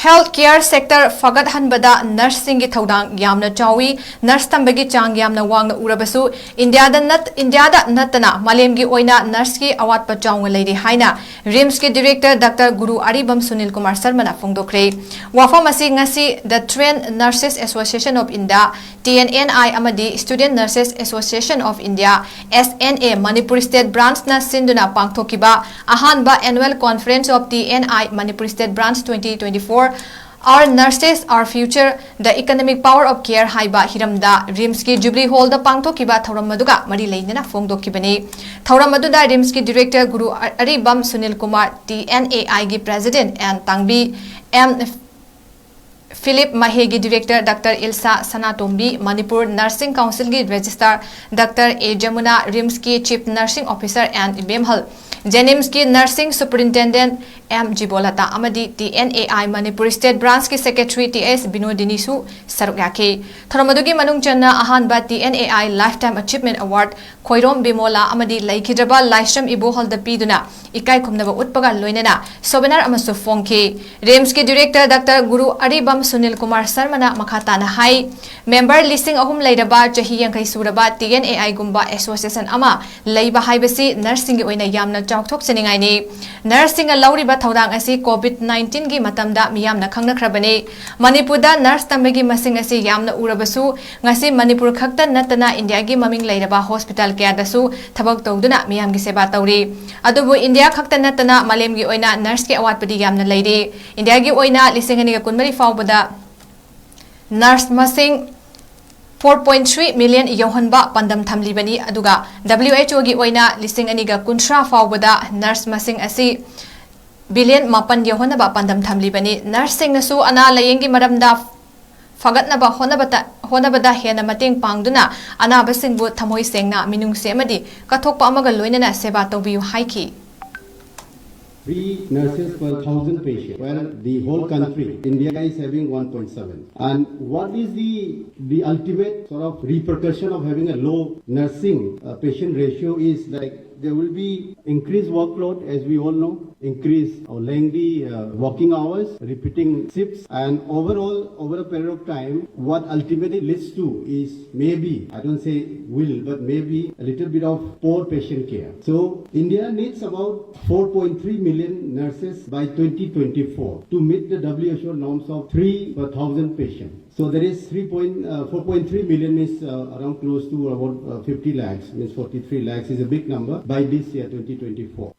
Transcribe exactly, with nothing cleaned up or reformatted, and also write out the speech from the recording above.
Health care sector ꯐꯒꯠꯍꯟꯕꯗ ꯅꯔꯁꯁꯤꯡꯒꯤ ꯊꯧꯗꯥꯡ ꯌꯥꯝꯅ ꯆꯥꯎꯏ꯫ ꯅꯔꯁ ꯇꯝꯕꯒꯤ ꯆꯥꯡ ꯌꯥꯝꯅ ꯋꯥꯡꯅ ꯎꯔꯕꯁꯨ, ꯏꯟꯗꯤꯌꯥꯗ ꯅꯠ-, ꯏꯟꯗꯤꯌꯥꯗ ꯅꯠꯇꯅ ꯃꯥꯂꯦꯝꯒꯤ ꯑꯣꯏꯅ ꯅꯔꯁꯀꯤ ꯑꯋꯥꯠꯄ ꯆꯥꯎꯅ ꯂꯩꯔꯤ ꯍꯥꯏꯅ ꯔꯤꯝꯁꯀꯤ ꯗꯤꯔꯦꯛꯇꯔ ꯗꯥꯛꯇꯔ ꯒꯨꯔꯨ ꯑꯔꯤꯕꯝ ꯁꯨꯅꯤꯜ ꯀꯨꯃꯥꯔ ꯁꯔꯃꯅ ꯐꯣꯡꯗꯣꯛꯈ꯭ꯔꯦ꯫ ꯋꯥꯐꯝ ꯑꯁꯤ ꯉꯁꯤ The Trained Nurses Association of India, T N N I, ꯑꯃꯗꯤ Student Nurses Association of India, S N A, Manipur state ꯕ꯭ꯔꯥꯟꯆꯅ ꯁꯤꯟꯗꯨꯅ ꯄꯥꯡꯊꯣꯛꯈꯤꯕ ꯑꯍꯥꯟꯕ Annual Conference of T N I Manipur State Branch twenty twenty-four, Our Nurses, Our Future, The Economic Power of Care ꯍꯥꯏꯕ ꯍꯤꯔꯝꯗ ꯔꯤꯝꯁꯀꯤ jubilee ꯍꯣꯜꯗ ꯄꯥꯡꯊꯣꯛꯈꯤꯕ ꯊꯧꯔꯝ ꯑꯗꯨꯒ ꯃꯔꯤ ꯂꯩꯅꯅ ꯐꯣꯡꯗꯣꯛꯈꯤꯕꯅꯤ꯫ ꯊꯧꯔꯝ ꯑꯗꯨꯗ ꯔꯤꯝꯁꯀꯤ ꯗꯤꯔꯦꯛꯇꯔ ꯒꯨꯔꯨ ꯑ-, Aribam Sunil Kumar, T N A I ꯒꯤ president N Tangbi, M Philip ꯃꯍꯦꯒꯤ director doctor Ilsa Sanatombi, Manipur nursing ꯀꯥꯎꯟꯁꯤꯜꯒꯤ ꯔꯦꯖꯤꯁꯇ꯭ꯔꯥꯔ ꯗꯥꯛꯇꯔ ꯑꯦ ꯖꯃꯨꯅꯥ, ꯔꯤꯝꯁꯀꯤ chief nursing officer N Ibemhal, ꯖꯦꯅꯤꯝꯁꯀꯤ ꯅꯔꯁꯤꯡ ꯁꯨꯄꯔꯤꯟꯇꯦꯟꯗꯦꯟꯠ ꯑꯦꯝ ꯖꯤꯕꯣꯂꯇꯥ ꯑꯃꯗꯤ T N A I Manipur state ꯕ꯭ꯔꯥꯟꯆꯀꯤ ꯁꯦꯀ꯭ꯔꯦꯇꯔꯤ ꯇꯤ ꯑꯦꯁ ꯕꯤꯅꯣꯗꯤꯅꯤꯁꯨ ꯁꯔꯨꯛ ꯌꯥꯈꯤ꯫ ꯊꯧꯔꯝ ꯑꯗꯨꯒꯤ ꯃꯅꯨꯡ ꯆꯟꯅ ꯑꯍꯥꯟꯕ T N A I Lifetime Achievement Award Khoirom ꯕꯤꯃꯣꯂꯥ ꯑꯃꯗꯤ ꯂꯩꯈꯤꯗ꯭ꯔꯕ ꯂꯥꯏꯁ꯭ꯔꯝ ꯏꯕꯣꯍꯜꯗ ꯄꯤꯗꯨꯅ ꯏꯀꯥꯏ ꯈꯨꯝꯅꯕ ꯎꯠꯄꯒ ꯂꯣꯏꯅꯅ ꯁꯣꯚꯦꯅꯥꯔ ꯑꯃꯁꯨ ꯐꯣꯡꯈꯤ꯫ ꯔꯤꯝꯁꯀꯤ ꯗꯤꯔꯦꯛꯇꯔ ꯗꯥꯛꯇꯔ ꯒꯨꯔꯨ ꯑꯔꯤꯕꯝ ꯁꯨꯅꯤꯜ ꯀꯨꯃꯥꯔ ꯁꯔꯃꯅ ꯃꯈꯥ ꯇꯥꯅ ꯍꯥꯏ, ꯃꯦꯝꯕꯔ ꯂꯤꯁꯤꯡ ꯑꯍꯨꯝ ꯂꯩꯔꯕ ꯆꯍꯤ ꯌꯥꯡꯈꯩ ꯁꯨꯔꯕ T N A I ꯒꯨꯝꯕ ꯑꯦꯁꯣꯁꯤꯌꯦꯁꯟ ꯑꯃ ꯂꯩꯕ ꯍꯥꯏꯕꯁꯤ ꯅꯔꯁꯁꯤꯡꯒꯤ ꯑꯣꯏꯅ ꯌꯥꯝꯅ ꯆꯥꯎꯊꯣꯛꯆꯅꯤꯡꯉꯥꯏꯅꯤ꯫ ꯅꯔꯁꯁꯤꯡꯅ ꯂꯧꯔꯤꯕ ꯊꯧꯗꯥꯡ ꯑꯁꯤ COVID nineteen ꯒꯤ ꯃꯇꯝꯗ ꯃꯤꯌꯥꯝꯅ ꯈꯪꯅꯈ꯭ꯔꯕꯅꯤ꯫ ꯃꯅꯤꯄꯨꯔꯗ ꯅꯔꯁ ꯇꯝꯕꯒꯤ ꯃꯁꯤꯡ ꯑꯁꯤ ꯌꯥꯝꯅ ꯎꯔꯕꯁꯨ, ꯉꯁꯤ ꯃꯅꯤꯄꯨꯔ ꯈꯛꯇ ꯅꯠꯇꯅ ꯏꯟꯗꯤꯌꯥꯒꯤ ꯃꯃꯤꯡ ꯂꯩꯔꯕ ꯍꯣꯁꯄꯤꯇꯥꯜ ꯀꯌꯥꯗꯁꯨ ꯊꯕꯛ ꯇꯧꯗꯨꯅ ꯃꯤꯌꯥꯝꯒꯤ ꯁꯦꯕꯥ ꯇꯧꯔꯤ꯫ ꯑꯗꯨꯕꯨ ꯏꯟꯗꯤꯌꯥ ꯈꯛꯇ ꯅꯠꯇꯅ ꯃꯥꯂꯦꯝꯒꯤ ꯑꯣꯏꯅ ꯅꯔꯁꯀꯤ ꯑꯋꯥꯠꯄꯗꯤ ꯌꯥꯝꯅ ꯂꯩꯔꯤ꯫ ꯏꯟꯗꯤꯌꯥꯒꯤ ꯑꯣꯏꯅ ꯂꯤꯁꯤꯡ ꯑꯅꯤꯒ ꯀꯨꯟꯃꯔꯤ ꯐꯥꯎꯕꯗ ꯅꯔꯁ ꯃꯁꯤꯡ four point three million ꯌꯧꯍꯟꯕ ꯄꯥꯟꯗꯝ ꯊꯝꯂꯤꯕꯅꯤ꯫ ꯑꯗꯨꯒ W H O ꯒꯤ ꯑꯣꯏꯅ ꯂꯤꯁꯤꯡ ꯑꯅꯤꯒ ꯀꯨꯟꯊ꯭ꯔꯥ ꯐꯥꯎꯕꯗ ꯅꯔꯁ ꯃꯁꯤꯡ ꯑꯁꯤ ꯕꯤꯂꯤꯌꯟ ꯃꯥꯄꯟ ꯌꯧꯍꯟꯅꯕ ꯄꯥꯟꯗꯝ ꯊꯝꯂꯤꯕꯅꯤ꯫ ꯅꯔꯁꯁꯤꯡꯅꯁꯨ ꯑꯅꯥ ꯂꯥꯌꯦꯡꯒꯤ ꯃꯔꯝꯗ ꯐꯒꯠꯅꯕ ꯍꯣꯠꯅꯕꯇ-, ꯍꯣꯠꯅꯕꯗ ꯍꯦꯟꯅ ꯃꯇꯦꯡ ꯄꯥꯡꯗꯨꯅ ꯑꯅꯥꯕꯁꯤꯡꯕꯨ ꯊꯃꯣꯏ ꯁꯦꯡꯅ, ꯃꯤꯅꯨꯡꯁꯤ ꯑꯃꯗꯤ ꯀꯠꯊꯣꯛꯄ ꯑꯃꯒ ꯂꯣꯏꯅꯅ ꯁꯦꯕꯥ ꯇꯧꯕꯤꯌꯨ ꯍꯥꯏꯈꯤ꯫ Three nurses per thousand patients, where the whole country, India is having one point seven. And what is the, the ultimate sort of repercussion of having a low nursing uh, patient ratio is like there will be increased workload, as we all know. increase or lengthy uh, working hours, repeating shifts, and overall, over a period of time, what ultimately leads to is maybe, I don't say will, but maybe a little bit of poor patient care. So India needs about four point three million nurses by twenty twenty-four to meet the W H O norms of three per thousand patients. So there is three point, uh, four point three million is uh, around close to about uh, fifty lakhs, means forty-three lakhs is a big number by this year, twenty twenty-four.